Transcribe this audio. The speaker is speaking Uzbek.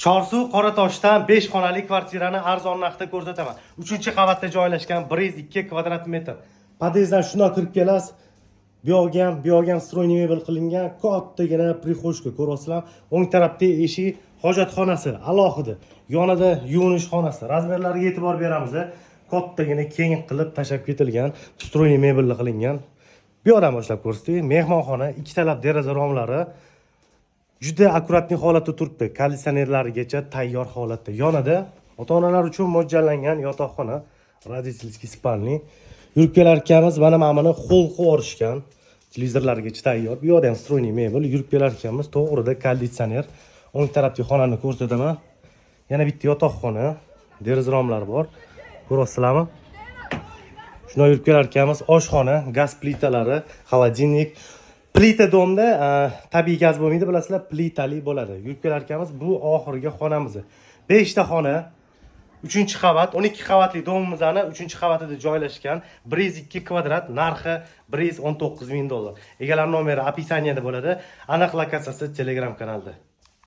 Chorsu Qoratoshdan 5 xonali kvartirani arzon narxda ko'rsataman. 3-qavatda joylashgan, 102 kvadrat metr. Podyezddan shundoq kirib kelasiz. Bu yoqga ham, bu yoqga ham встроенный mebel qilingan, kattagina прихожка, ko'ryapsizlar. O'ng tarafda eshik, hojatxonasi alohida. Yonida yuvinish xonasi. Размер lariga e'tibor beramiz. Kattagina keng qilib tashlab ketilgan, встроенный mebelli qilingan. Bu yoqdan boshlab ko'rsatdik. Mehmonxona, ikkitalab deraza romlari juda аккуратный holatda turibdi. Konditsionerlarigacha tayyor holatda. Yonida ota-onalar uchun mo'ljallangan yotoqxona, родительский спальный. Yurib kelar ekanmiz, mana buni холл qilib yuborishgan. Televizorlargacha tayyor. Bu yoqda ham встроенный mebel. Yurib kelar ekanmiz, to'g'rida konditsioner. O'ng tarafdagi xonani ko'rsataman. Yana bitta yotoqxona, deraza romlari bor. Ko'ryapsizlarmi? Shunday yurib kelar ekanmiz, oshxona, gaz plitalari, холодильник. Plita дом da tabiiy gaz bo'lmaydi, bilasizlar, plitali bo'ladi. Yurib kelar ekanmiz, bu oxirgi xonamiz. 5 ta xona, 3-qavat, 12 qavatli дом imizni 3-qavatida joylashgan, 102 kvadrat, narxi 119 ming dollar. Egalar nomeri описание da bo'ladi. Aniq lokatsiyasi Telegram kanalda.